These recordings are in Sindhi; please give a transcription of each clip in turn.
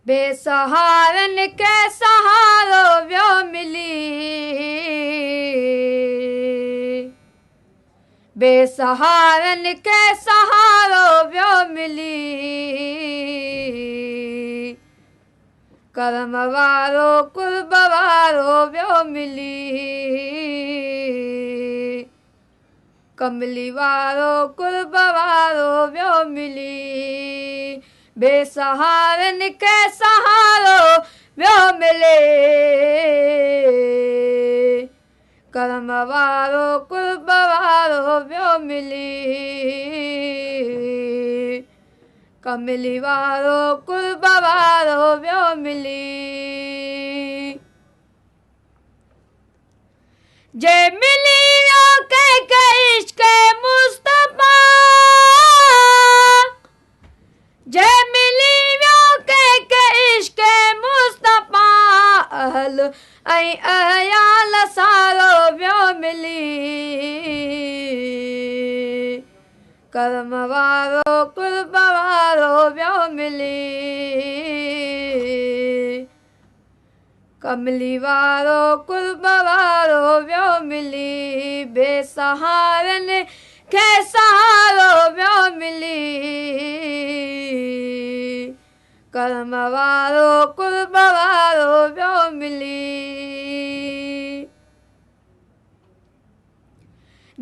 بي سهارن کي سهارو ويو ملي. بي سهارن کي سهارو ويو ملي. ڪرم وارو قرب وارو ويو ملي. ڪملي وارو قرب وارو ويو ملي. بي سهارن کي سهارو ويو ملي. ڪرم وارو قرب وارو ويو ملي. ڪملي وارو قرب وارو ويو ملي. جي ملي ويو ڪنهن کي عشق مصطفيٰ، جي ملي ويو ڪنهن کي عشق مصطفيٰ، اهل ۽ عيال سارو ويو ملي. ڪرم وارو قرب وارو ويو ملي. ڪملي وارو قرب وارو ويو ملي. بي سهارن کي سهارو ويو ملي. ڪرم وارو قرب وارو ويو ملي.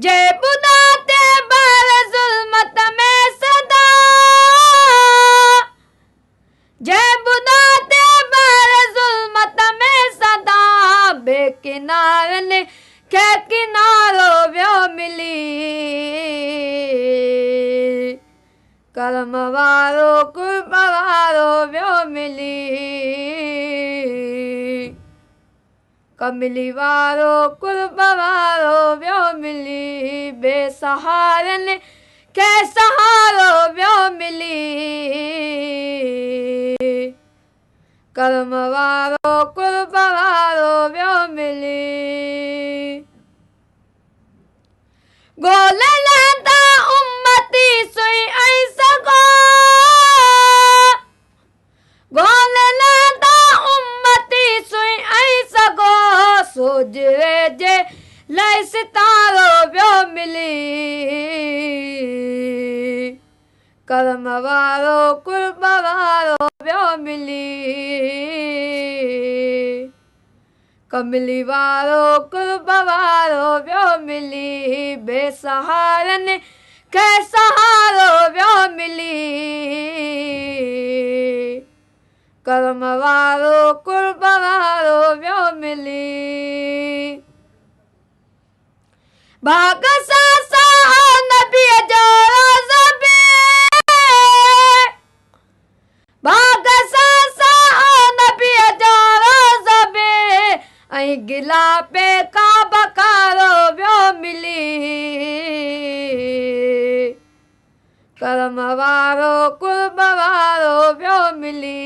جي ٻڌا تي بر ظلمت ۾ سدا، جي ٻڌا تي بر ظلمت ۾ سدا، بي ڪنارن کي ڪنارو ويو ملي. ڪرم وارو قرب وارو ويو ملي. ڪملي وارو قرب وارو ويو ملي. بي سهارن کي سهارو ويو ملي. ڪرم وارو قرب وارو ويو ملي. ڳولهي لهندا امتي سئي ۽ سگهو، ڳولهي لهندا امتي سئي ۽ سگهو، سوجهري جي لاءِ ستارو ويو ملي. ڪرم وارو قرب وارو ويو ملي. ڪملي وارو قرب وارو ويو ملي. بي سهارن کي سهارو ويو ملي. ڪرم وارو قرب وارو ويو ملي. ڀاڳ سان سان نبيءَ جو روزو به، ڀاڳ سان سان نبيءَ جو روزو به، ۽ غلاف ڪعبه ڪارو ويو ملي. ڪرم وارو قرب وارو ويو ملي.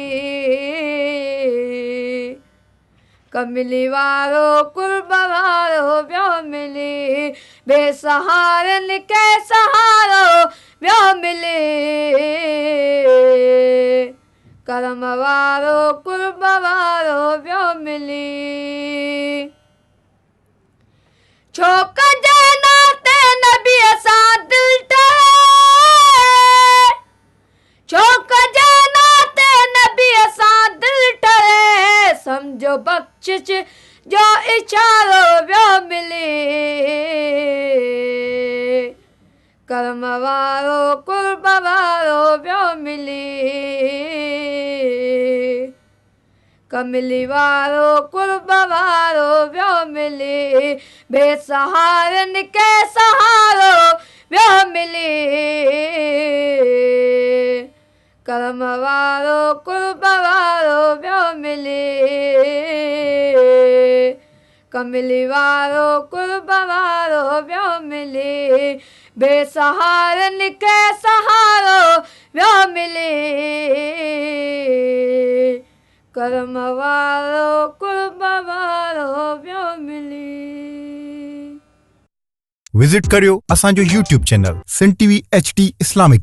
ڪملي وارو قرب وارو ويو ملي. بي سهارن کي سهارو ويو ملي. ڪرم وارو قرب وارو ويو ملي. ڇو ڪجي ناتي نبيءَ سان دل ٺري، ڇو ڪجي ناتي نبيءَ سان دل ٺري، سمجهو بخشش جو اشارو ويو ملي. ڪرم وارو قرب وارو ويو ملي. ڪملي وارو قرب وارو ويو ملي. بي سهارن کي سهارو ويو ملي. ڪرم وارو قرب وارو ويو ملي. ڪملي وارو قرب وارو ويو ملي. بي سهارن کي سهارو ويو ملي. ڪرم وارو قرب وارو ويو ملي. وزٽ ڪريو اسان جو YouTube channel Sindh T V H D Islamic.